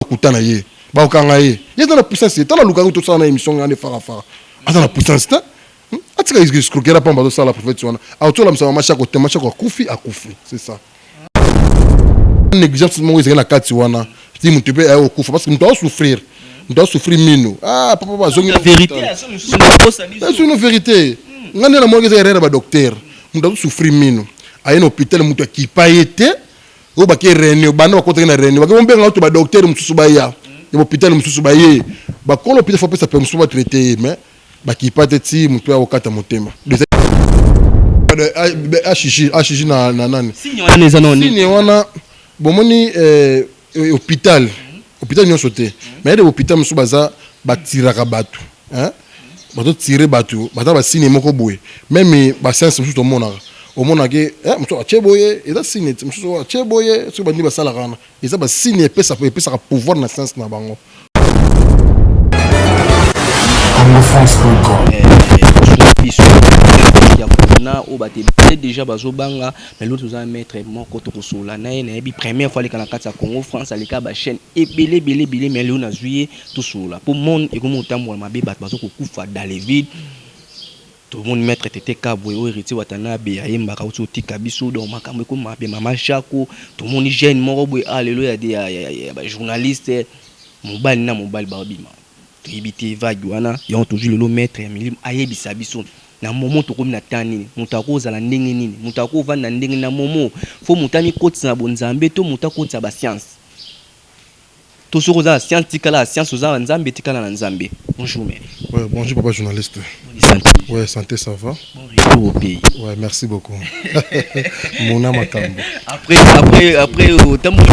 Lokuta na ye, bakokanga ye. Ye aza na puissance te. Tala lukaku tosala na emission nga nde fara fara. Aza na puissance te. Hmm? Atika escroquerie pamba azosala prophète wana. Akotolamisa mama Shako te, mama Shako akufi, akufi. C'est ça. Négligence moko ezali na kati wana. Ti mutu pe aye kokufa parce que mutu azo souffrir. Mutu azo souffrir minu. Ah papa bazongi na vérité. Azo no vérité. Nga nde namonaki eza erreur ya ba docteur. Mutu azo souffrir minu. Aye na hôpital mutu akipa ye te. Oyo bake reunion banda bakotaki na reunion bake bobenga bato ba docteur mosusu baya ya hôpital mosusu baye bakolo hôpital faut pesa permission ba traiter ye mais bakipa te ti moto ya kokata motema HG HG na na nani signe wana eza nani signe wana bomoni eh, hôpital hôpital nyonso te mais de hôpital mosusu baza batiraka bato hein bazo tire bato baza ba signe moko boye meme ba science mosusu tomonaka omonaka eh, mosusu atie boye eza signe te mosusu atie boye soki bandi basalaka wana eza ba signe epesaka epesaka pouvoir na science na bango. Congofrance.com eh, biso ya corona oyo bato ebele deja bazobanga mais loto toza maître moko tokosolola na ye nayebi première fois aleka na kati ya Congo France aleka ba chaîne ebele ebele ebele mais lelo nazwi ye Tosolola po monde ekomi kotambola mabe batu bazo kokufa dans le vide tomoni maitre tete kabwe oyo heritier watanabe ayembaka awuti kotika biso donc makambo ekomi mabe mama shako tomoni jeune moko boye ah lelo ya ya ba journaliste mobali na mobali bao bima toyebi te vague wana yango tozui lelo maitre ya milimo ayebisa biso na momo tokomi na temps nini moto akozala ndenge nini moto akovanda ndenge na momo fo moto amikotisa na bonzambe to moto akotisa ba science To soki oza na science tikala na science oza na nzambe tikala na nzambe. Bonjour mère. Ouais, bonjour papa journaliste. Bonne santé. Ouais, santé ça va. Bon retour au pays. Ouais, merci beaucoup. Mona makambo. Après après après otamboli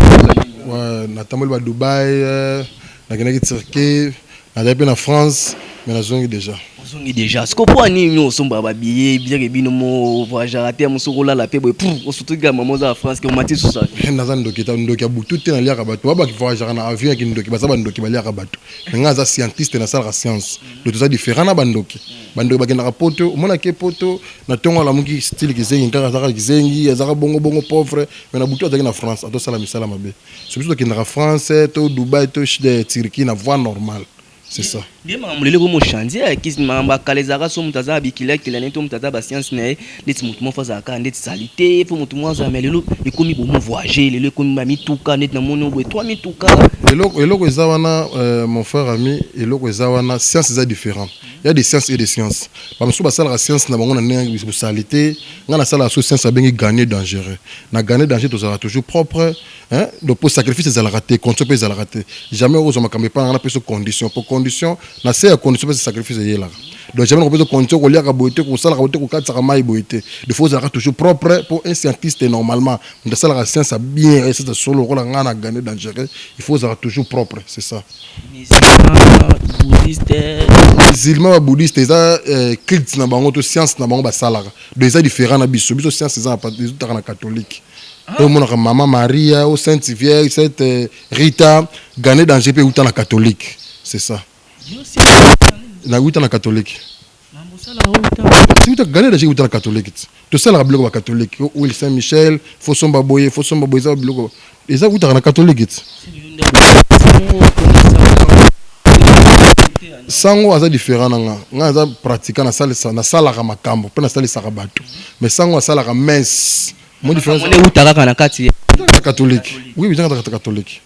Ouais, natamboli ba Dubaï, euh, nakendaki Turquie, nazali pe na France, mais nazongi déjà. Ozongi dejà sikoyo pona nini yo osombaka ba billet bien que bino mo voyageaka te mosusu okolala pe boye puu osutuki kaka mama oza na France ke omati lisusu avion. Naza ndoki te ndoki ya butu te naliaka batu ba ba voyageaka na avion ya kindoki baza ba ndoki baliaka batu mais nga naza scientiste nasalaka science donc toza different na ba ndoki ba ndoki bakendaka poto omona ke poto na tongo alamuki style kizengi kaka azaka kizengi azaka bongo bongo pauvre mais na butu azalaki na France azosala misala mabe so biso tokendaka France to Dubai to Turquie na voie normale. C'est ça. Nde makambo lelo ekomi ochange ya kisi makambo ya kala ezalaka so moto aza na bikilakila na ye to moto aza ba science na ye ndeti moto moko azalaka kaka ndeti salite fo moto moko azala mais lelo ekomi bomo voyage lelo ekomi ba mituka ndeti namoni oyo boye trois mituka. Eloko eloko eza wana euh, mon frère ami eloko eza wana science eza différent il y a des sciences et des sciences ba mosusu basalaka science na bango na ndenge ya salite nga nasalaka so science abengi gagner dangereux na gagner danger tozalaka toujours propre Hein donc po sacrifice ezalaka te condition pe ezalaka te jamais okozwa makambo epai na nga napesa yo condition po condition na se ya condition pe sacrifice eyelaka donc jamais nakopesa yo condition koliaka boye te kosalaka boye te kokatisaka mayi boye te il faut ozalaka toujours propre po un scientiste normalement moto asalaka science ya bien science ya solo lokola nga na gagne dangereux il faut ozalaka toujours propre c'est ça. Musulman, bouddhiste. Musulman ba bouddhiste eza culte na bango to science na bango basalaka donc eza différent na biso biso science eza ezotaka na catholique. Oyo omonaka mama Maria o sainte vierge sainte Rita gane danger pe ewuta na catholique c'est ça na wuta na catholique gane danger ewuta na catholique ti tosalaka biloko ba catholique huile saint Michel faut somba boye faut somba boye eza biloko eza wutaka na catholique ti sango aza différent na nga nga aza pratiquant nasalaka makambo pe nasalisaka bato mais sango asalaka messe Mo différence. Mone uta kaka na kati ya catholique. Oui, oui, kaka catholique.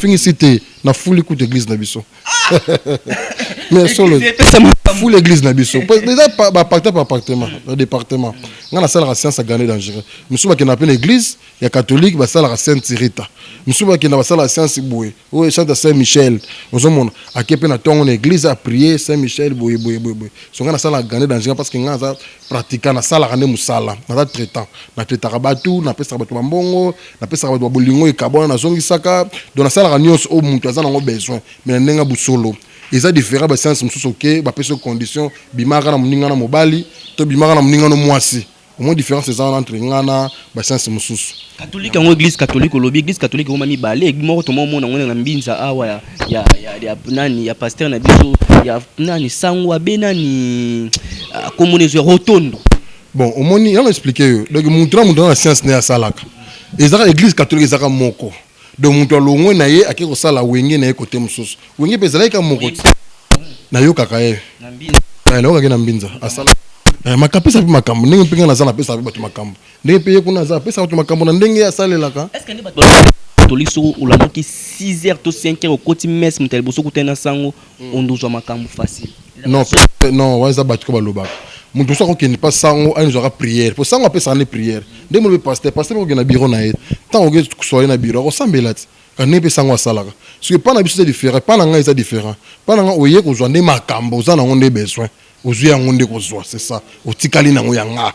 Fingisi te na fuli kutu église na biso. Mais solo fuli église na biso. Déjà ba appartement par appartement, na département. Nga na salaka science à gagner dangereux. Musu bakenda pe na église ya catholique ba salaka Sainte Rita. Musu bakenda ba salaka science boye. Oyo chante Saint Michel. Ozomona ake pe na tongo na église a prier Saint Michel boye boye boye boye. So nga na salaka gagner dangereux parce que nga aza pratiquant nasalaka nde musala naza traitant na traitaka batu napesaka batu ba mbongo napesaka batu ba bolingo ekabwana nazongisaka donc nasalaka nionso oyo mutu aza nango besoin mais na ndenge ya busolo eza different ba science mususu oke bapesi yo condition bimaka na muninga na mobali to bimaka na muninga no muasi omoni difference eza wana entre nga na ba science mususu. Catholique yango eglise catholique olobi eglise catholique ekoma mibale moko toma omona yango na mbinza awa ya ya ya, ya nani ya pasteur na biso ya nani sango abe nani ah, komona ezo ya rotondo. Bon omoni yango expliquer yo donc mutu na mutu na science naye asalaka ezaka eglise catholique ezaka moko. Donc moto alongwe na ye, ake kosala Wenge na ye kote mosusu. Wenge mpe ezalaki ka moko ti nayokaka ye, nayokaki na Mbinza asala makapesa mpe makambo ndenge mpe ngai naza napesa mpe bato makambo ndenge mpe ye kuna aza apesa bato makambo na ndenge ye asalelaka. Toli soko olamuki 6 heures to 5 heures, okoti messe, moto ya liboso okutani na sango, ondozwa makambo facile? Non, non, wana eza bato ko balobaka. Moto mosusu akokende mpa sango, ayozwaka prière, po sango apesaka nde prière. Nde molobi pasteur, pasteur mpe kokende na bureau na ye, ntango oke kosola ye na bureau, akosambela ti ka ndenge mpe sango asalaka. Soki epa na biso eza différent, epa na ngai eza différent. Epa na ngai, oye kozwa nde makambo oza nango nde besoin, ozwi yango nde kozwa, c'est ça. Otikali nango ya nga,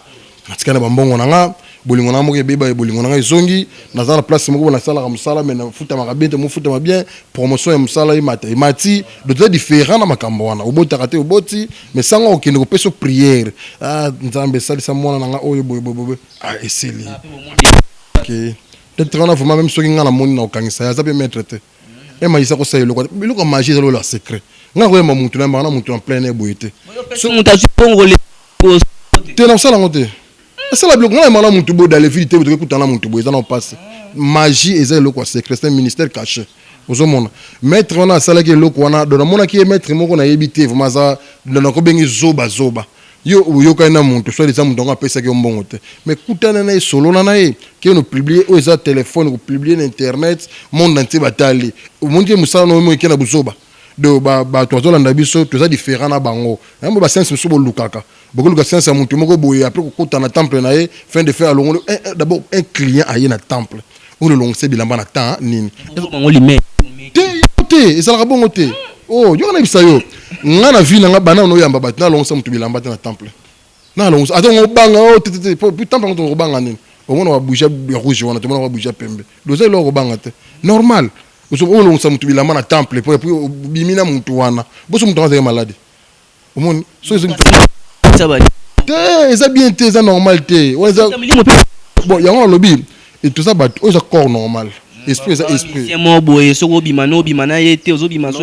natikali na bambongo na nga, bolingo na nga moko ebeba, bolingo na nga ezongi, naza na place moko nasalaka mosala, mais nafutamaka bien te, mofutama bien, promotion ya mosala emata, emati. Donc eza différent na makambo wana. Obotaka te, oboti, mais sango okende kopesa prière: "Ah, Nzambe, esalisa mwana na nga oyo boye boye boye." Ah, esili. Ok, peut-être wana vraiment, même soki nga namoni na kokangisa ye, aza mpe maître te. Emayisa kosala eloko, eloko ya magie eza lola ya secret. Nga koyemba mutu, nayembaka na mutu en plein air boye te. Moto azwi mbongo? Te, na kosala yango te. Esala biloko, nga nayembaka na mutu boye dans le vide te. Toke kutana na mutu boye, eza na opasi. Magie eza eloko ya secret, c'est un ministère caché. Ozomona maître wana asalaki eloko wana, donc namonaki ye maître moko, nayebi te vraiment, aza nakobengi zoba zoba. Yo oyokani na moto, soit eza moto yango apesaki yo mbongo te, mais kutana na ye, solona na ye, ke no publier oyo eza telefone, kopublier na internet, monde entier batali, omoni te mosala na oyo eke na buzoba. Donc bato bazolanda biso, toza différent na bango. Yango bascience mosusu bolukaka, bokoluka science ya motu moko boye, après kokota na temple na ye, fin de fin alongoli. D'abord un client aye na temple oyo, olongisa bilamba na temps nini te? Yo te, ezalaka bongo te. Oh, yoka, nayebisa yo, nga na vie na nga, bana na oyamba bato, nalongisa motu bilamba te na temple. Nalongisa ata ngobanga o te te te, po temple yango tokobanga nini? Omona babougie ya rouge wana, tomona babougie ya pembe, doza eloko kobanga te, normal. Olongisa motu bilamba na temple po puis obimi na motu wana, boso motu yango azalaki malade. Omoni so te, eza bien te, eza normal te. Bon, yango nalobi, toza bato oyo eza corps normal, esprit eza esprit. Mo boye, soki obima na obima na ye te, ozobima. So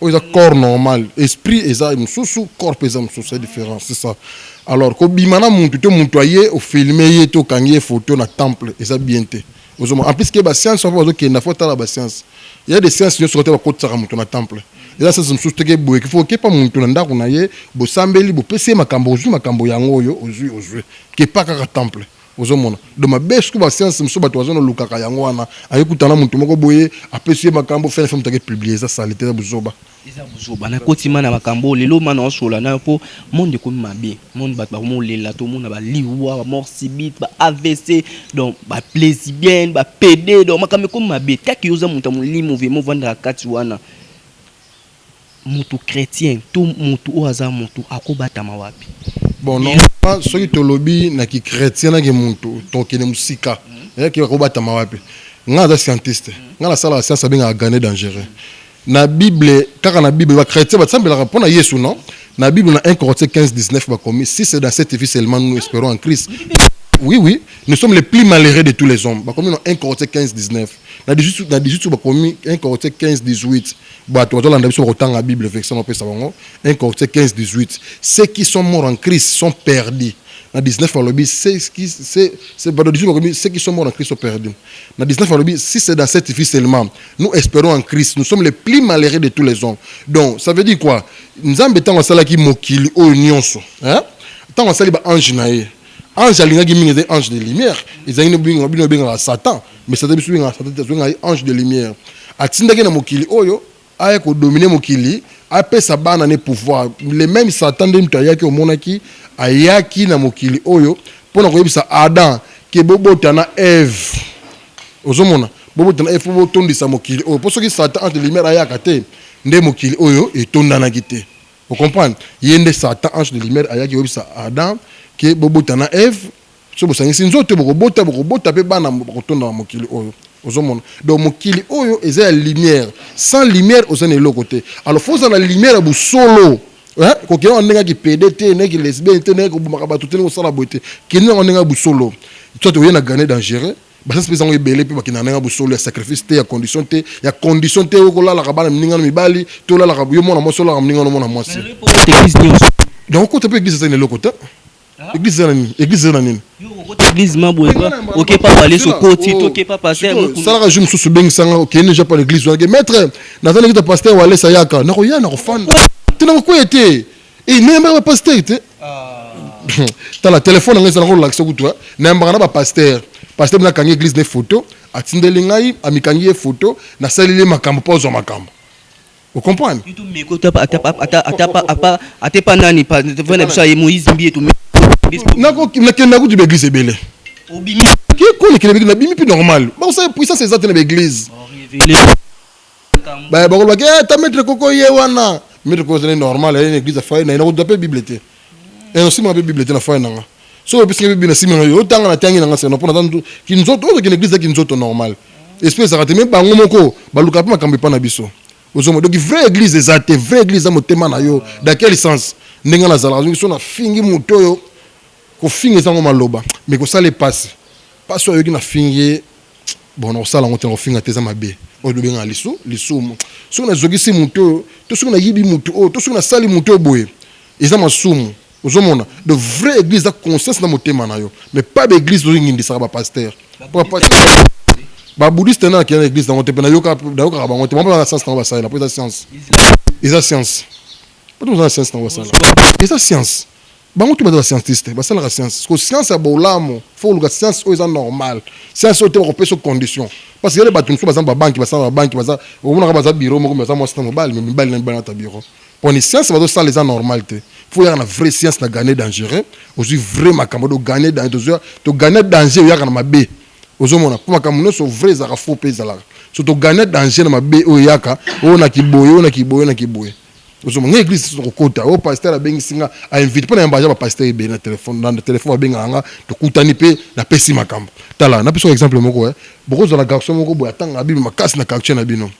oyo eza corps normal, esprit eza mosusu, corps mpe eza mosusu, c'est différent, c'est ça. Alors kobima na mutu te, mutu aye, ofilme ye te, okangi ye photo na temple, eza bien te. Ozomona, en plus ke bascience mpo bazokenda, fo tala bascience ya des sciences nyonso te bakotisaka moto na temple. Eza science mosusu teke boye, fo okepa motu na ndako na ye, bosambeli, bopesi ye makambo, ozwi makambo yango oyo ozwi, ozwi kepa kaka temple. Ozomona, donc mabe soki bascience mosusu bato bazonolukaka yango wana, ayekutana motu moko boye, apesi ye makambo, fin fin moto ake publier, eza saleté, eza buzoba. Eza buzoba. Nakotima na makambo lelo mana osola na mpo monde ekomi mabe, monde bato bakomolela, tomona baliwa, bamort subite, ba AVC, donc balesbienne, bapédé, donc makambo ekomi mabe. Taki yo oza moto ya molimo, vraiment ovandaka kati wana, moto chrétien to moto oyo aza moto akobatama wapi? Bon, non, soki tolobi na kichrétien naki moto, tokende mosika. Eyaki akobatama wapi? Nga aza scientiste, nga nasalaka science abengaka grenade dangereux. Na Bible, kaka na Bible, bachrétien basambelaka mpo na Yesu, non? Na Bible, na 1 Corinthiens 15 19, bakomi: "Si c'est dans cette vie seulement nous espérons en Christ, oui, nous sommes les plus malheureux de tous les hommes." Bakomi na 1 Corinthiens 15 19, na 18, na 18 bakomi 1 Corinthiens 15 18. Bato bazolanda biso bakotanga Bible, version bapesa bango 1 Corinthiens 15 18: "Ceux qui sont morts en Christ sont perdus." Na 19 balobi ceux qui c'est, pardon, 18 balobi: "Ceux qui sont morts en Christ sont perdus." Na 19 balobi: "Si c'est dans cette vie seulement nous espérons en Christ, nous sommes les plus malheureux de tous les hommes." Donc ça veut dire quoi? Nzambe, ntango asalaki mokili oyo nyonso, hein, ntango asali baange na ye, ange alingaki mingi ezali ange de lumière, ezali bino bengaka Satan, mais Satan, biso bengaka Satan te, tobengaka ange de lumière. Atindaki na mokili oyo aya kodominer mokili, apesa bana ne pouvoir. Le même Satan nde moto ayaki, omonaki, ayaki na mokili oyo mpona koyebisa Adam ke bobota na Eve. Ozomona, bobota na Eve mpo botondisa mokili oyo, mpo soki Satan ange de lumière ayaka te, nde mokili oyo etondanaki te. Ocomprendre? Ye nde Satan ange de lumière ayaki koyebisa Adam ke bobota na Eve, so bosangisi nzoto, bokobota, bokobota mpe bana, bakotonda na mokili oyo. Ozomona, donc mokili oyo eza ya lumière. Sans lumière, oza na eloko te. Alors fo oza na lumière ya bosolo, kokende yango ndenge ya kipédé te, ndenge lesbienne te, ndenge kobomaka bato te, ndenge kosala boye te. Kende yango ndenge ya bosolo. Soit oye na grenade dangereux, basasi mpe zango ebele mpe bakendaka ndenge ya bosolo, ya sacrifice te, ya condition te, ya condition te. Okolalaka bana miningano mibali te, olalaka yo mwana mwasi, olalaka moningano mwana mwasi. Donc okota mpe église, eza na eloko te. Église eza na nini? Église eza na nini? Église maboye oke pa wale sokoti toke pa pasteur. Salaka jour mosusu, obengisanga, okende déjà pa l'église wana, maître, naza na kita pasteur Walesa, ayaka, nakoya, nakofanda te, nakokwea te. Nayambaka bapasteur te. Tala telefone na ngai, ezalaka kolakisa kutu nayambaka na bapasteur. Pasteur bino akangi église ne photo, atindeli ngai, amikangi ye photo, nasaleli ye makambo mpo azwa makambo, ocomprendre? Ate pa nani na biso aye, Moïse Mbiye? Nakenda kutu baeglise ebele kolekela, nabimi mpe normal. Bakosala puissance eza te na baeglise. Bakolobaki ata maître Koko ye wana, maître Koko ezali normal, aye na église, afai na ye, nakoda mpe Bible te, nasimaka mpe Bible te na fai nanga. Soki opesinga Bible, na nsima na yo otanga, natangi nanga seno mpo naza kinzoto. Oyo tokende église, eza kinzoto normal, esprit ezalaka te. Me bango moko balukaka mpe makambo epa na biso, ozomona. Donc vraie église eza te. Vraie église eza motema na yo. Dans quel sens? Ndenge nazalaka, soki so nafingi moto oyo, kofinga ezango maloba, mais kosala epasi, mpasi oyo ayoki nafingi ye, bon, nakosala yango te, nakofinga te, eza mabe oyo tobengaka lisu lisumu. Soki nazokisi moto oyo, to soki nayibi moto oyo, to soki nasali moto oyo boye, eza masumu, ozomona. De vraie église eza conscience na motema na yo, mais pas baeglise ozongindisaka bapasteur, babouddhiste. Na nakenda na église nango te, mpe nayokaka bango te. Bango na science nango basalela, mpo eza science, eza science, po toza na science nango basala, eza science. Bango to baza bascientiste, basalaka science. Parce que science ya bolamu, faut koluka science oyo eza normal, science oyo te bakopesa condition. Parce que yale bato mosusu baza na babanki, basala babanki, baza, omonaka baza bureau moko, baza mwasi na mobali, mais mibali na mibali nata bureau. Poni science bazosala eza normal te. Faut oyaka na vraie science na gagner dangereux, ozwi vrai makambo, to gagner danger, to gagner danger, oyaka na mabe, ozomona. Mpo makambo nyonso vrai ezalaka, faux mpe ezalaka. So togagner danger na mabe oyo eyaka, oyo na kiboye, oyo na kiboye, oyo na kiboye, ozomona. Nga église kokota oyo, pasteur abengisi nga, ainvite mpo na yamba aja bapasteur ebele na telefone, na telefone babengaka nga, tokutani mpe napesi makambo. Tala, napesi exemple moko. Bokozala garçon moko boye, atanga Bible makasi na quartier na bino,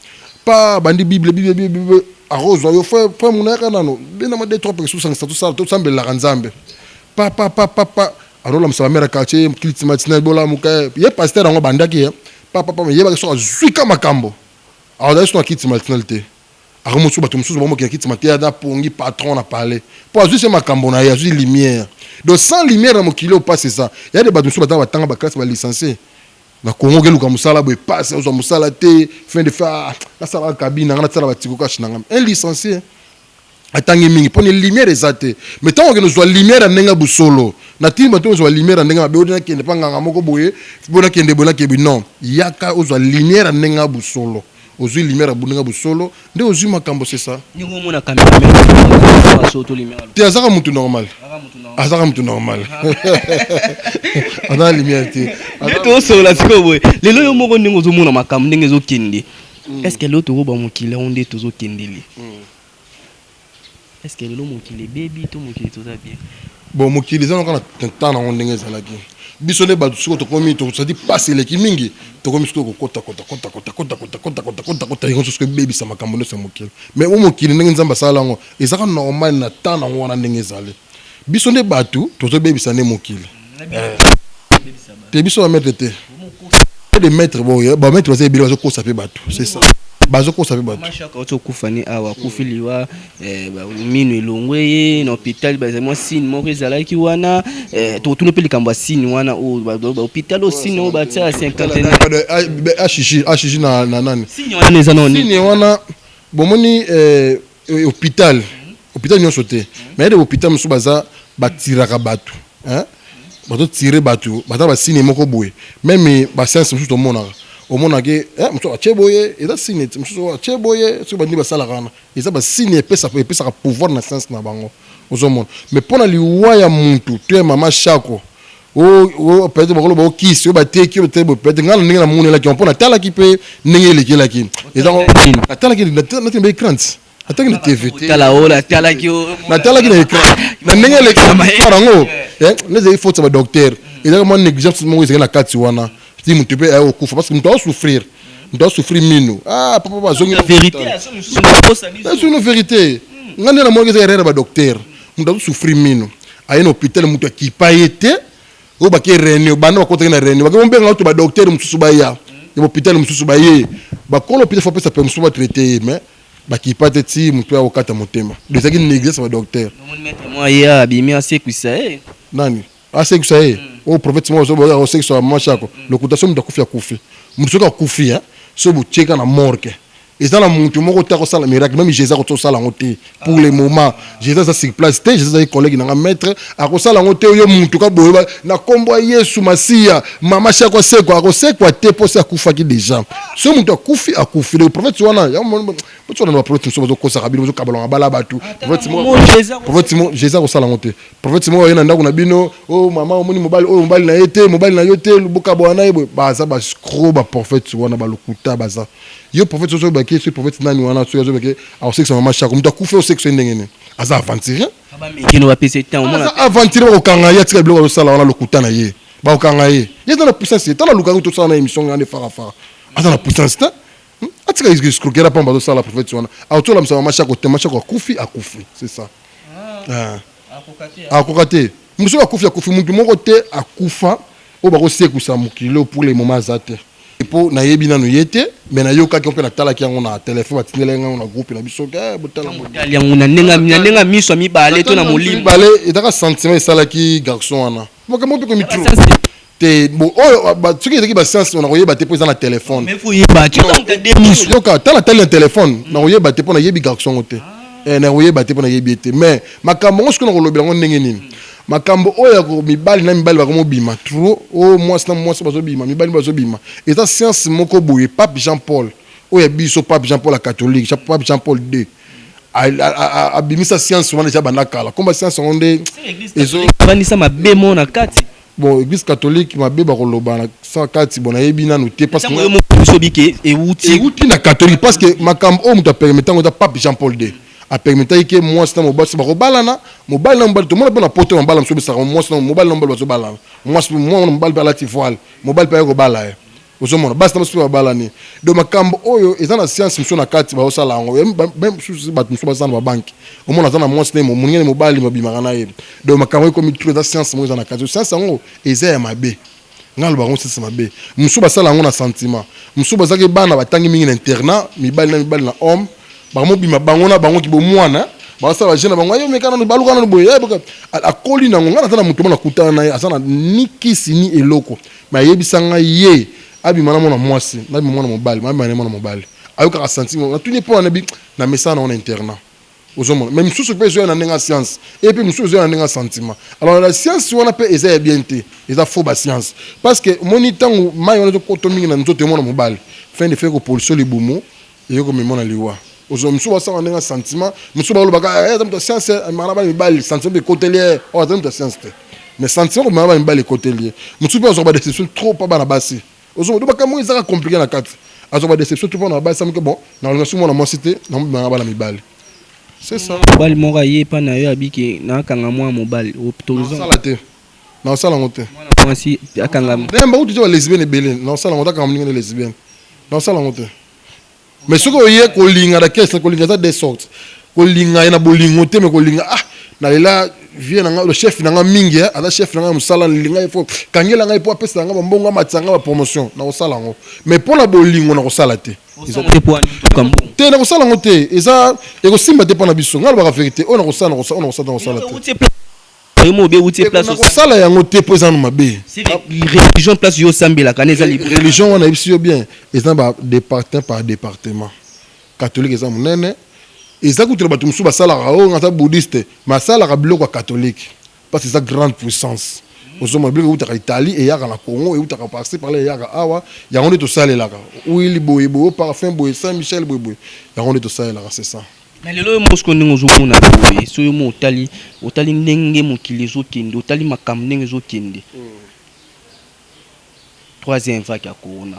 pa bandi Bible, Bible, Bible, Bible, akozwa yo, frère, frère muna, yaka nano, benama deux trois personnes, osangisa, tosala, tosambelelaka Nzambe, pa pa pa pa pa. Azolamisa bamere ya quartier, kiliti matinal, bolamuka. Ye pasteur yango bandaki ye pa pa pa, yebaki soki azwika makambo, azali so na kiti matinal te, akomosusu bato mosusu bamokina kiti te, aza pongi patron na palais, mpo azwi se makambo na ye, azwi lumière. Donc sans lumière na mokili oyo, passe eza ya de. Bato mosusu batanga, batanga baclasse, balicencie na Kongo, okeluka mosala boye, passe, ozwa mosala te. Fin de fin, nasalaka cabine nanga, nasala batiko kashe nanga. Un licencié atangi mingi, mponi lumière eza te. Mais ntango okende ozwa lumière ya ndenge busolo, na tini bato ozwa lumière ya ndenge mabe, odi nakende mpa nganga moko boye, bo nakende boye, nakende. Non, yaka ozwa lumière ya ndenge busolo. Ozwi lumière ya ndenge busolo, nde ozwi makambo, c'est ça. Ndenge omona cameraman so to lumière? Te, azaka mutu normal, azaka mutu normal, aza na lumière te. Nde tosolola sikoyo boye lelo, yo moko ndenge ozomona makambo ndenge ezokende, est ce que lelo tokoba mokili yango nde tozokendeli? Est ce que lelo mokili ebebi to mokili toza bien? Bon, mokili eza kaka na temps nango ndenge ezalaki. Biso nde bato sikoyo tokomi, tosadi mpasi eleki mingi, tokomi sikoyo kokota kota kota kota kota kota kota kota kota kota. Yango sikoyo ebebisa makambo nyonso ya mokili. Mais o mokili ndenge Nzambe asala yango, ezaka normal na temps nango wana ndenge ezali. Biso nde bato tozobebisa nde mokili te, biso bamaître te, de maître boye, bamaître baza ebele, bazokosa mpe bato, c'est ça, bazokosa mpe bato. Mashaka oti okufa ni awa, akufi liwa mino elongwe ye na hôpital. Bazali mwa signe moko ezalaki wana. Tokotuna mpe likambo ya signe wana oyo bahôpital oyo, signe oyo batia ya cinquantenaire. HJ na nani? Signe wana eza nani? Signe wana bomoni, hôpital, hôpital nyonso te, mais yade hôpital mosusu baza batiraka bato, bazotire bato, baza basigne moko boye. Même bascience mosusu tomonaka, omonaki mosusu atie boye, eza signe mosusu atie boye. Soki bandimi basalaka wana, eza basigne epesaka pouvoir na science na bango, ozomona. Mais mpo na liwa ya mutu to ya mama Shako, peut-être bakoloba okisi oyo bateki oyo te. Peut-être ngai na ndenge namonelaki, mpo natalaki mpe ndenge elekelaki, natalaki natini ba écran, natalaki na TV te. Natalaki na écran na ndenge elekaki yango, nezali faute ya badocteur, ezalaki mwa négligence moko ezalaki na kati wana, ti motu mpe aye kokufa. Parce que moto azosouffrir, moto azosouffrir mino, ah papa, bazongi sino vérité. Ngai nde namonaki eza erreur ya badocteur. Moto azosouffrir mino, aye na hôpital, moto akipa ye te. Oyo bake réunion, banda bakotaki na réunion, bake mobenga to badocteur mosusu baya ya hôpital mosusu, baye bakolo hôpital, faut apesa permission batraite ye, mais bakipa te ti moto ya kokata motema. Donc ezalaki négligence ya badocteur. Ye abimi asekwisa ye. Nani asekisa ye? Oyo prophète moko azoboya akosekisa mama Shako. Lokuta. So moto akufi, akufi. Moto soki akufi, hein, so botieka na morgue, eza na motu moko te akosala miracle. Même Jésus akosala yango te. Pour le moment, Jésus aza sur place te. Jésus azali collègue nanga maître, akosala yango te. Oyo mutu ka boye na nkombo ya Yesu Masiya, mama Shako asekwa, akosekwa te, mpo se akufaki déjà. So moto akufi, akufi. Le prophète wana, wana baprophète mosusu bazokosaka bino, bazokabalanga bala bato. Prophète mo Jésus akosala yango te. Prophète moko aye na ndako na bino: "O mama, omoni mobali oyo, mobali na ye te, mobali na yo te, bokabwana na ye boye." Baza baescrocs, baprophète wana balokuta. Baza yo prophète soki obaki soki prophète nani wana, soki azobaki akosekisa mama Shako, moto akufi, osekisa ye ndenge nini? Aza aventurier. Bamekeno bapesa temps omona. Aza aventurier, bakokanga ye. Atika biloko azosala wana, lokuta na ye, bakokanga ye. Ye aza na puissance ye. Tala, lukaki tosala na émission ngande farafara, aza na puissance te. Atika escroquerie pamba azosala. Prophète wana akotolamisa mama Shako te. Mama Shako akufi, akufi, c'est ça. Ah. Akoka te. Mosu akufi, akufi. Mutu moko te akufa oyo bakosekusa mokili oyo. Pour le moment aza te, mpo nayebi nanu ye te, mais nayokaki mpe natalaki yango na telefone, batindelaki yango na groupe na biso ke botala. Otali yango na ndenge ya miso ya mibale to na molimo? Mibale. Ezaka sentiment esalaki garçon wana, makambo mpe komi trop te. Bon, oyo soki ezalaki bascience, nakoyeba te, mpo eza na telefone. Mais faut yeba ti oza de miso. Yoka, tala, tali na telefone, nakoyeba te mpo nayebi garçon ngo te. Nakoyeba te mpo nayebi ye te. Mais makambo yango, soki nakolobela yango ndenge nini, makambo oyo ya mibali na mibali bakomobima trop, oyo mwasi na mwasi bazobima, mibali bazobima, eza science moko boye. Pape Jean Paul oyo ya biso, Pape Jean Paul ya catholique, Pape Jean Paul II, abimisa science wana eza banda kala. Komba science yango nde ezo avandisa mabe mo na kati. Bon, Église catholique, mabe bakoloba na sa kati, bon, nayebi nanu te parce que ntango yo moko biso bike ewuti ewuti na catholique, parce que makambo oyo moto apermettre yango eza Pape Jean Paul II. Apermettaki ke mwasi na mobali so bakobalana, mobali na mobali. Tomona mpe na poto, mabala mosusu ebisaka mwasi na mobali na mobali bazobalana, mwasi, mwana mobali mpe alati voile, mobali mpe aye kobala ye. Ozomona basi na basi mpe babalani. Donc makambo oyo eza na science mosusu na kati, bazosala yango. Mosusu bato mosusu baza na babanke, omona aza na mwasi na ye, moninga na mobali babimaka na ye. Donc makambo oyo ekomi trop, eza science moko eza na kati. Science yango eza ya mabe. Ngai alobaka ngo science mabe. Mosusu basala yango na sentiment, mosusu bazalaki bana batangi mingi na internat, mibali na mibali na homme bakomobima bango na bango kibomwana, basala bajeune na bango, ayo meka nanu, baluka nanu boye. Akoli nango. Ngai naza na moto mo nakutana na ye, aza na ni kisi ni eloko, mais ayebisa ngai ye abima na mwana mwasi, nabima mwana mobali, abima na mwana mobali, ayokaka sentiment. Natuni mpo wana bi na mesana nango na internat. Ozomona, mais mosusu mpe ezoya na ndenge ya science, e mpe mosusu ezoya na ndenge ya sentiment. Alors la science wana mpe eza ya bien te, eza faux bascience, parce que omoni ntango mai wana ezokota mingi na nzoto emona mobali, fin de fait kopoliso libumu, eyokomema na liwa. Ozwa mosusu basala ndenge ya sentiment, mosusu balobaka aza moto ya science, amemaka na bana mibali, sentiment mpe ekoteli ye. Oyo aza moto ya science te, mais sentiment komema bana mibali ekoteli ye. Mosusu mpe azwaka badéception trop mpa bana basi. Ozomona, do makambo ezaka compliqué na kati. Azwaka badéception trop mpa na basi, amoke bon, nakolinga su mwana mwasi te, namobimaka bana mibali, c'est ça. Mobali moko aye epa na yo, abiki nakanga mwana mobali, autorisant? Nasala te, nasala yango te. Mwana mwasi akanga? Nemba kutu te, balesbienne ebele. Nasala yango te, akanga moninga nde lesbienne, nasala yango te. Mais soki oye kolinga na kese, kolinga eza deux sortes: kolinga ye na bolingo te, mais kolinga, ah, nalela vie na nga, le chef na nga mingi, aza chef na nga ya mosala, nalinga ye, fo kangela ngai mpo apesa nga bambongo, amatisa nga bapromotion, nakosala yango. Mais mpo na bolingo, nakosala te. Osala te po ani toka mbongo? Te, nakosala yango te, eza ekosimba te mpo na biso. Ngai alobaka vérité: oyo nakosala, nakosala, oyo nakosala, nakosala te. Euti place yo mo obe euti place? Nakosala yango te mpo eza na mabe. Religion, place yo osambelaka na eza libre? Religion wana, yebisi yo bien, eza ba département par département. Catholique eza monene, eza kutu na bato mosusu basalaka oyo aza bouddhiste, mais asalaka biloko ya catholique, parce que eza grande puissance. Ozomona biloko eutaka Italie, eyaka na Congo, eutaka par-ci par-là, eyaka awa. Yango nde tosalelaka huile boye boye, parfum boye, Saint Michel boye boye, yango nde tosalelaka, c'est ça. Na lelo oyo mosiko, ndenge ozomona boye, so yo mo otali, otali ndenge mokili ezokende, otali makambo ndenge ezokende, troisième vague ya corona,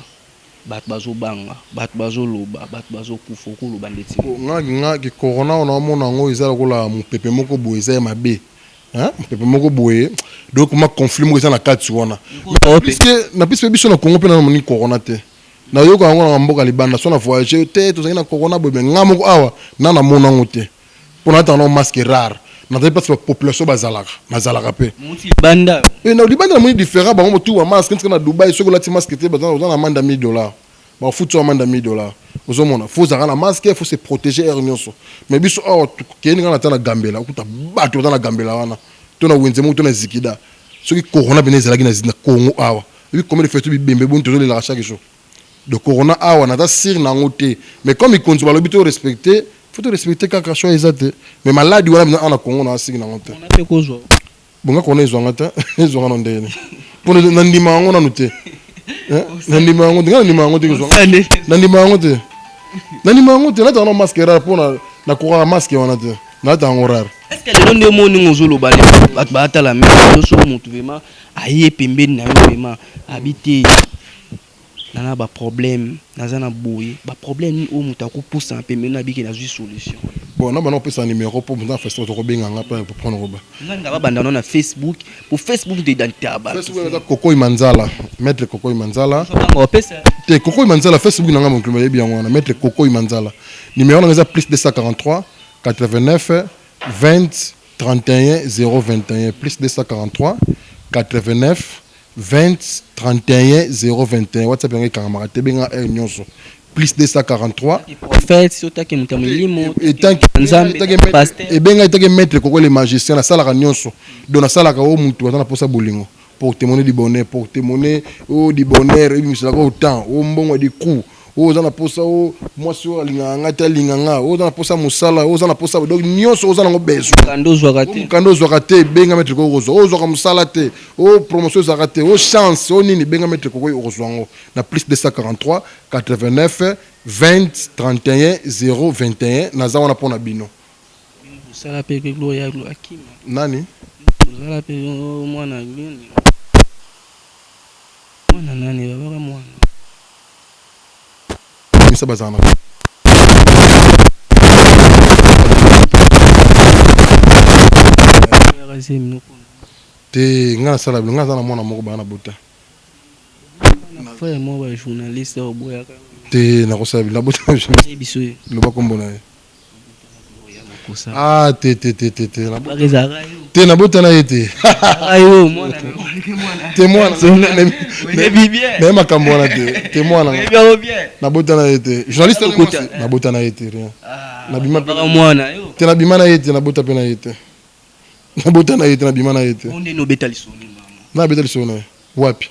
bato bazobanga, bato bazoloba, bato bazokufa, okoloba ndeti? Nga nga corona wana, omona yango eza lokola mopepe moko boye, eza ya mabe, hein? Mopepe moko boye. Donc ma conflit moko eza na kati wana, puisque na biso biso na Congo mpe nano moni corona te. Nayoka yango na mboka libanda, so na voyage te, tozalaki na corona boye, mais nga moko awa na namona yango te, mpo nataka na masque rare, nazali place bapopulation bazalaka, nazalaka mpe. Mouti libanda? Na libanda namoni différent, bango motu wa masque ntika. Na Dubai, soki olati masque te, baza na amende ya 1000 dollars, bafuti yo amende ya 1000 dollars. Ozomona, fo ozalaka na masque, fo se protéger heure nyonso. Mais biso awa, keyeni nga na ta na Gambela, okuta bato baza na Gambela wana. To na wenze moko to na zikida. Soki corona pena ezalaki na na Congo awa. Ebi combien de fois to bibembe boni tozo lelaka chaque jour. De corona awa naza sur na yango te. Mais comme mikonzi balobi to respecter, faut to respecter kaka choix eza te. Mais maladi wana pena awa na Congo naza sur na yango te. Corona pe kozwa. Bon nga corona ezwa nga te, ezwa nga na ndenge nini? Po na ndima yango nanu te. Na ndima yango te, nga na ndima yango te kozwa. Na ndima yango te. Na ndima yango te, nataka na masque rare po na na kokaka masque wana te. Nalata yango rare. Est ce que lelo nde omoni ndenge ozoloba lelo bato baatala mais lelo soki moto vraiment aye pembeni na yo vraiment abi te na na ba problème naza na boye ba problème nini oyo moto akopusana pembeni na abiki nazwi solution. Bon na banda kopesa numero po moto na Facebook tokobenga nga po prendre roba. Nga nga babanda no na Facebook po Facebook nde identité ya bato. Facebook eza Kokoy Manzala, maître Kokoy Manzala. Banga opesa. Te Kokoy Manzala Facebook na nga mokili bayebi yango wana maître Kokoy Manzala. Numero na nga eza plus 243 89 20 31 021 plus 243 89 20 31 021 WhatsApp yango ekangamaka te benga heure nyonso plus 243 prophète so taki moto ya molimo ebenga etake maître koko le magicien nasalaka nyonso donc nasalaka o motu aza na mposa bolingo porte-monnaie du bonheur porte-monnaie o du bonheur ebimiselaka autant o mbongo du coup oyo oza na posa o mwasi oyo alingaka nga te alinga nga oyo oza na posa mosala oyo oza na posa donc nyonso oza nango besoin mokanda ozwaka te mokanda ozwaka te benga maître koko okozwa oyo ozwaka mosala te oyo promotion ezalaka te oyo chance oyo nini benga maître koko okozwa yango na plus 243 89 20 31 021 naza wana mpo na bino. Osala mpe gloria akima nani ozala mpe mwana mwana nani babaka mwana misa bazala na te nga nasala bilo nga aza na mwana moko baa na bota frère moko ba journaliste oboyaka te nakosala bilo nabota loba kombo na ye ah te te te te te te nabota na ye te te mwana naye makambo wana te te mwana nabota na ye te journaliste nabota na ye te rien nabima te nabima na ye te nabota mpe na ye te nabota na ye te nabima na ye te nabeta lisolo na ye wapi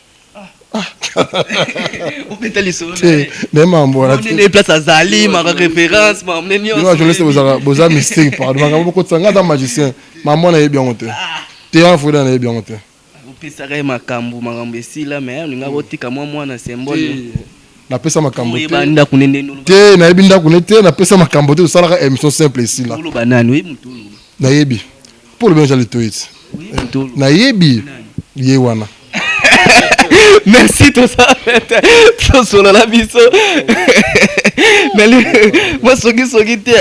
obeta lisolo te naye makambo wana te place azali maka référence makambo nde nyonso journaliste bozaka boza mystique pardon makambo bokotisa nga aza magicien makambo wana nayebi yango te te wana foda nayebi yango te opesaka ye makambo makambo esila mais olinga botika mwa mwana symbole napesa makambo te ndako nde ndenge te nayebi ndako ne te napesa makambo te tosalaka émission simple esila oloba nani oyebi moto oloba nayebi mpo olobi eza litoyi ti nayebi ye wana. Merci tosa tosolola biso mais mwa songisongi te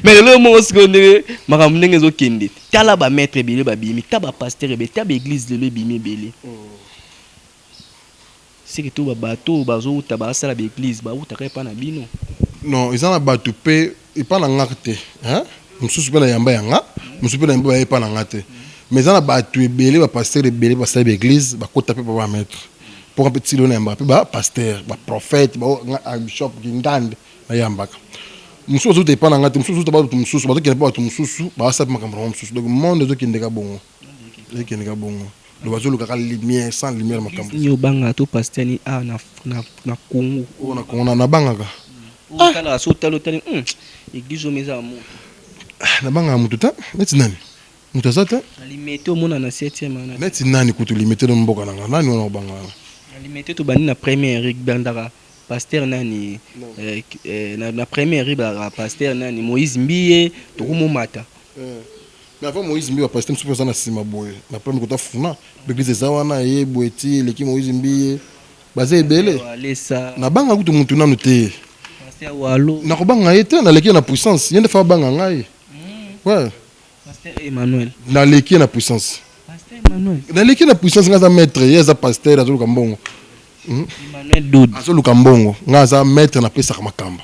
mais lelo moko sikoyo ndenge makambo ndenge ezokende tala bamaître ebele babimi ta bapasteur ebele ta baeglise lelo ebimi ebele seke to babato oyo bazowuta basala baeglise bawutaka epa na bino. Non eza na batu pe epa na nga te hein mususu pe na yamba ya nga mususu pe na yamba baye epa na nga te mais eza na batu ebele ba pasteur ebele basali ba eglise bakota pe pa ba maitre po nga pe ti lelo na yambaka pe ba pasteur ba prophète ba nga bishop kingandi na yambaka mususu bazowuta epa na nga te mususu bazowuta batu mususu bazokende pa batu mususu basala pe makambo na bango mususu donc monde ezokende ka bongo ezokende ka bongo. Donc bazo luka ka lumière sans lumière makambo. Nini obanga to pasteur ni ah na na na Congo. Oh na Congo na nabangaka. Ah tala so tala tala église oyo eza moto. Ah nabangaka moto te neti nani? Moto aza te. Na limete omona na 7e wana. Neti nani kutu limete na mboka na nga nani wana obanga wana? Na limete tobandi na première bandaka pasteur nani na première ba pasteur nani Moïse Mbiye tokomomata. Mais avant Moïse Mbiye ba pasteur mosusu pe baza na sima boye na premier kota funa ba eglise eza wana ye boye ti eleki Moïse Mbiye baza ebele nabanga kutu mutu nanu te nakobanga ye te naleki ye na puissance ye nde fa abanga ngai ouais naleki ye na puissance naleki ye na puissance ngai aza maître ye aza pasteur azoluka mbongo azoluka mbongo ngai aza maître napesaka makambo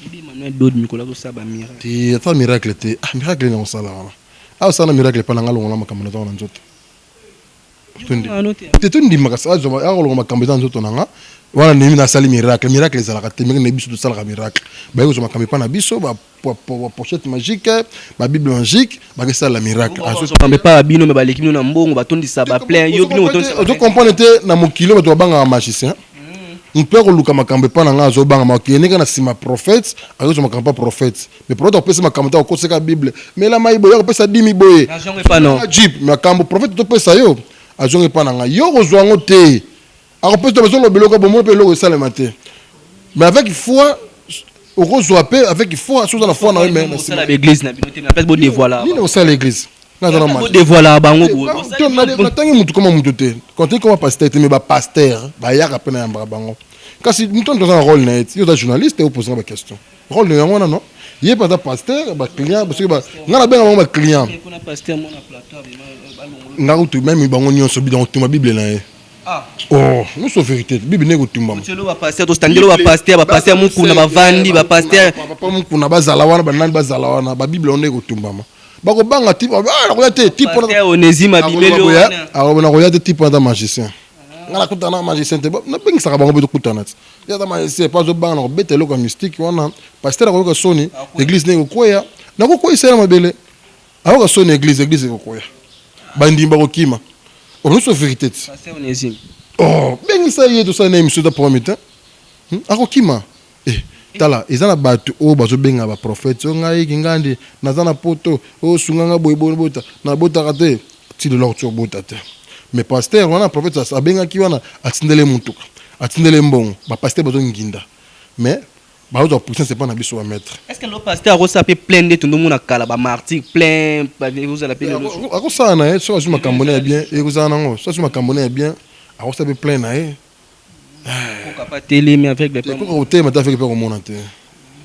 Yebi Emmanuel Dod mikolo azo sala ba miracle. Te ata miracle te ah miracle nini akosala wana azo sala na miracle epa na nga alongola makambo naza na nzoto te tondima kasi akolongola makambo eza na nzoto na nga Wana ndimi nasali miracle. Miracle ezalaka te, ndenge na biso tosalaka miracle. Baye kozwa makambo epa na biso, ba pochette magique, ba bible magique, bakesala miracle. Makambo epa na bino, me baleki bino na mbongo, batondisa ba plein yo bino otondisa. Ozo comprendre te, na mokili bato babangaka magicien. Mpe koluka makambo epa na ngai, azobanga makende kaka na nsima prophète, akozwa makambo pa prophète. Mais prophète akopesa makambo te, akoseka Bible, mela mai boye, akopesa dimi boye, jeep makambo prophète topesa yo, azongi epa na ngai, yo kozwa yango te. Akopesa, bazoloba eloko bomona mpe eloko esalema te, mais avec foi okozwa mpe, avec foi soki oza na foi na yo. Mais osala église na bino te, na place bo dévoiler. Nini osala église? Dévoiler bango. Natangi mutu koma mutu te, kontangi koma pasteur te, mais bapasteur bayaka mpe nayambaka bango. Kasi mutu aza na rôle na ye ti yo oza journaliste, oposanga baquestion, rôle na yango wana. Non, ye mpe aza pasteur, baclient soki ngai nabenga bango baclient, nga kutu même bango nyonso kotumba Bible na ye. Oh, nyonso vérité, Bible nde kotumbama. Bapasteur, tostandelo bapasteur, bapasteur Mukuna bavandi, bapasteur. Papa Mukuna bazala wana, banani bazala wana, babible wana ekotumbama. Bakobanga ti nakoya te. Onésime abimeli. Nakoya te, type wana aza magicien. Nga nakutana na magicien te, nabengisaka bango mpe tokutana ti. Ye aza magicien mpo azobanga na kobeta eloko ya mystique wana. Pasteur akoyoka soni, église ndenge ekokwea, nakokweyisa ye na mabele. Ayoka soni, église ekokwea, bandimi bakokima. Nyonso vérité ti. Oh, bengisa ye, tosala na émission, eza problème te, akokima. Tala, eza na bato oyo bazobenga baprophète: oyo ngai Kingandi, naza na poto, oyo sunga nga boye boye, bota nabotaka te, ti lelo akoki kobota te. Mais pasteur wana, prophète abengaki wana, atindele mutuka, atindele mbongo. Bapasteur bazonginda, mais bazozwa puissance epa na biso bamaître. Est ce que lo pasteur akosala mpe plein nde tondomona kala, bamartyr plein ozala mpe? Akosala na ye soki azwi makambo na ya bien, ekozala nango. Soki azwi makambo na ya bien, akosala mpe plein na ye. Koka pa telemi aveugle. Koka kotelema te, aveugle mpe akomona te.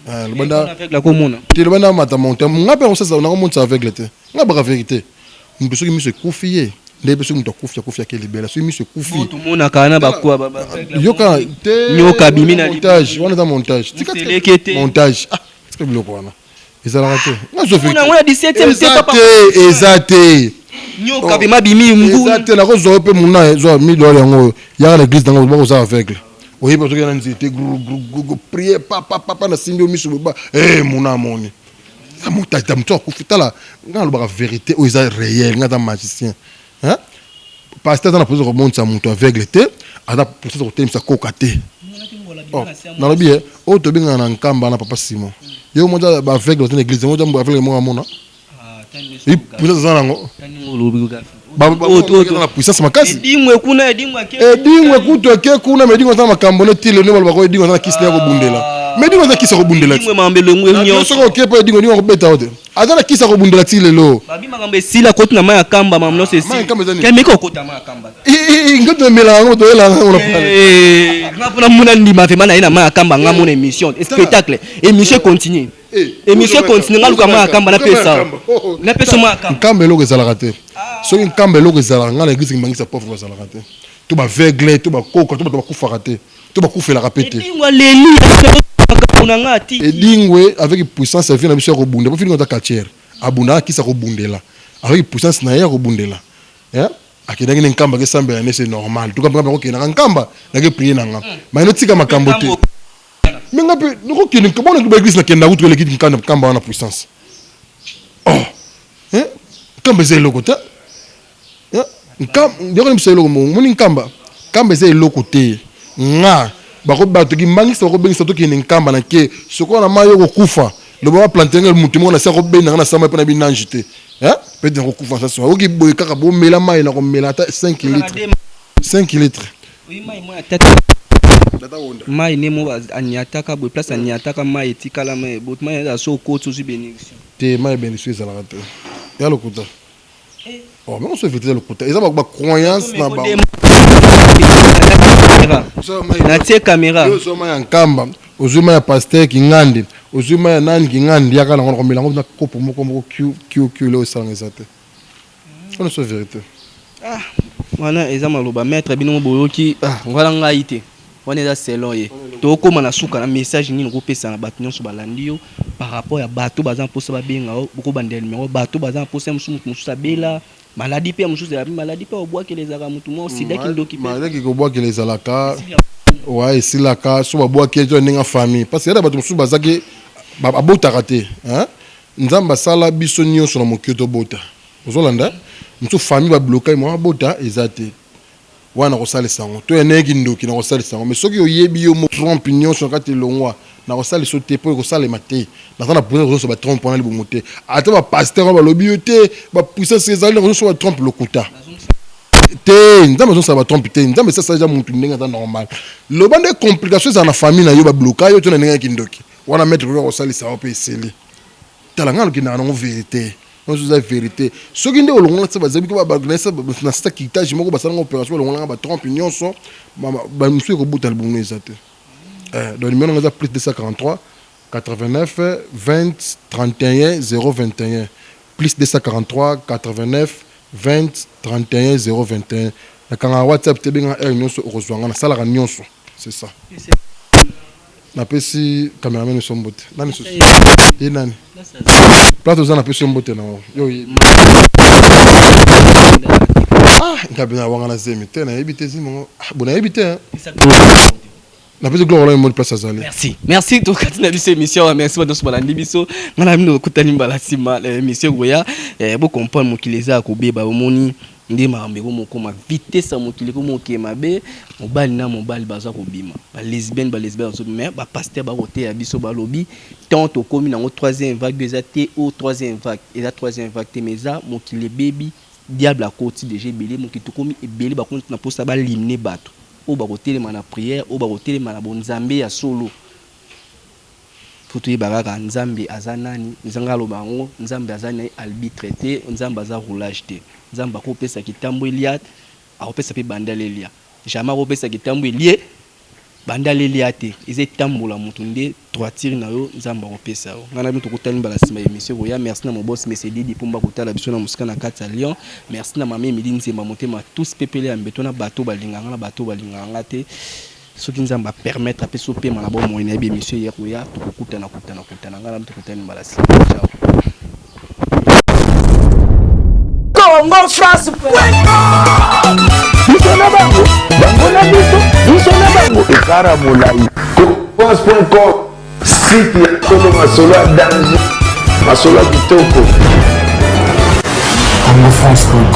Aveugle akomona. Te, loba mata monte, nga mpe akosasa, nakomonisa aveugle te. Nga baka vérité, moto soki miso ekufi ye nde mpe soki moto akufi, akufi ake libela. Soki miso ekufi. Tomonaka na bakwa. Yoka te. Nyoka abimi na montage wana, eza montage. Museleke te. Montage, ah, tika biloko wana, ezalaka te. Nga na 17e te, te, eza te. Nyoka bima bimi. Eza te. Nakozwa yo mpe muna, zwa 1000 $ yango oyo, yaka na église nango, bakoza aveugle. Oyebi, ozoki na nzete, prier, papa papa, nasimbi yo miso boye, muna amoni. Eza moto akufi. Tala, nga nalobaka vérité oyo eza réel. Nga aza magicien, pasteur aza na posa komonisa moto aveugle te, aza posa kotelemisa koka te. Nalobi ye oyo tobengaka na Nkamba na papa Simon, yo moza baaveugle baza na église, moza aveugle moko amona puissance aza nango na puissance makasi. Edingwe kuna, edingwe. Edingwe kutu eke kuna, mais edingwe aza na makambo ne tile nde balobaka. Edingwe aza na kisi ya kobundela, mais edingwe aza kisi ya kobundela. Soki oke mpo edingwe, edingwe akobeta yo te. Aza na kisi ya kobundela ti lelo. Babi makambo esila, koti na mai ya Kamba, makambo nyonso esila. Kokota mai ya Kamba. Ngeto emelaka yango, toyelaka yango na Nga mpona mona ndima vraiment na ye na mai ya Kamba. Nga mona émission spectacle, émission continue, émission continue. Nga luka mai ya Kamba, napesa, napesa mai ya Kamba. Nkamba eloko ezalaka te. Soki Nkamba eloko ezalaka, ngai na église Kimbangisa pauvre bazalaka te, to baaveugle, to bakoka, to bato bakufaka te, to bakufelaka mpe te. Edingwe aleli makambo na nga atiki. Edingwe avec puissance ya vie na biso ya kobunda, po filingo aza quartier, abundaka kisi ya kobundela avec puissance na ye ya kobundela. Akendaki ne Nkamba, akesambela ne, c'est normal. Tuka mpe akokendaka Nkamba, nake prier na nga mais notika makambo te. Me nga mpe nakokende bona baeglise, nakenda kutu eleki Nkamba wana puissance. Oh, Nkamba eza eloko te. Yoka biso eloko moni Nkamba, Nkamba eza eloko te. Nga bako bato kimbangisa, bakobengisa tokende Nkamba na ke sikoyo na mai, yo kokufa. Loba baplante nga motu moko na se akobenda nga na sama mpe na binange te, peut-être nakokufa. Sasa okoki boye kaka bomela mai, na komela ata 5 litre, 5 litre. Mai nde mo aniataka boye, place aniataka mai etikala mai bot, mai eza so okoti, ozwi bénédiction. Te, mai bénédiction ezalaka te, ya lokuta. Oh, mais on se lokuta, eza bacroyance na bango. Natie caméra. Ozwa mai ya Nkamba, ozwi mai ya pasteur Kingandi, ozwi mai ya nani Kingandi, yaka nango, nakomela yango na kopo moko moko q q q. Leo esalanga eza te, wana so vérité. Ah, wana eza maloba maître bino boyoki. Ah, wana ngai te, wana eza selon ye. Tokóma na suka na message. Nini okopesa na bato nyonso balandi yo par rapport ya bato baza mposa babenga yo, bokobandela numero, bato baza na mposa mosusu, moto mosusu abela maladie mpe ya mosusu ezala maladie mpe obwakela, ezalaka motu moko sida, kindoki mpe? Maladi kobwakela ezalaka. Wa esilaka so babwaki ye to ndenge ya famille, parce que yada bato mosusu bazaki abotaka te, hein? Nzambe asala biso nyonso na mokili tobota. Ozolanda mosusu famille babloka ye, mwa abota eza te. Wana nakosalisa yango to ya ndenge kindoki, nakosalisa yango. Mais soki oyebi yo mo trompe nyonso na kati elongwa, nakosalisa yo te, mpo ekosalema te. Naza na puissance kozonso batrompe wana libumu te. Ata bapasteur wana balobi yo te bapuissance ezali na kozonso batrompe, lokuta te. Nzambe azosala batrompe te. Nzambe esasa eza mutu ndenge aza normal. Loba nde complication ezala na famille na yo, babloka yo to na ndenge ya kindoki wana, maître koka kosalisa yo mpe esili. Tala, ngai alokendaka nango vérité nyonso eza vérité. Soki nde olongola se bazebi na sita kitage moko, basalanga opération, balongolanga batrompe nyonso, bamosusu ekobuta libumu eza te. Donc numéro nanga eza plus 243 89 20 31 021, plus 243 89 20 31 021. Nakangaka WhatsApp te. Bengaka heure nyonso, okozwa nga. Nasalaka nyonso, c'est ça. Napesi cameraman nyonso mbote. Nani susu ye? Nani place oza? Napesi yo mbote nango yo oyebi. Ah, ngabi na wanga na zemi te, nayebi te zemi yango. Ah, bo nayebi te, hein. Napesi gloire wana modi place azali. Merci, merci. Tokati na biso émission awa. Merci bato nyonso balandi biso. Ngai na bino okutani mbala nsima na émission ekoya. Bocomprendre, mokili eza ya kobeba. Omoni nde makambo ekomokoma, vitesse ya mokili ekomoke mabe. Mobali na mobali baza kobima, balesbienne, balesbienne bazobima. Mais bapasteur bakoteya biso, balobi tant tokómi nango troisième vague eza te. O troisième vague eza troisième vague te, mais eza mokili ebebi, diable akoti déjà ebele. Mokili tokómi ebele, bakomi na mposa balimine bato oyo bakotelema na prière, oyo bakotelema na bonzambe ya solo. Faut toyeba kaka Nzambe aza nani. Nzambe aloba yango, Nzambe aza na ye arbitre te, Nzambe aza roulage te. Nzambe akopesa kitambo elia, akopesa mpe bandala elia. Jamais akopesa kitambo elie, bandala elia te. Eza etambola motu nde droiture na yo Nzambe akopesa yo. Ngai na bino tokutani mbala nsima ya émission koya. Merci na mobosi Mesedidi Pumba kotala biso na mosika na kati ya Lyon. Merci na mama Emili Nzemba motema tous pepele ya mbeto na bato balingaka nga na bato balingaka nga te. Soki Nzambe apermettre, apesi opema na bomoi, nayebi émission eya koya, tokokutana kutana kutana. Ngai na bino tokutani mbala nsima. Ciao. Congo France. Biso na bango, bango na biso, biso na bango, ekara molai. France.com, site ya solo, masolo ya danger, masolo ya kitoko. congofrance.com.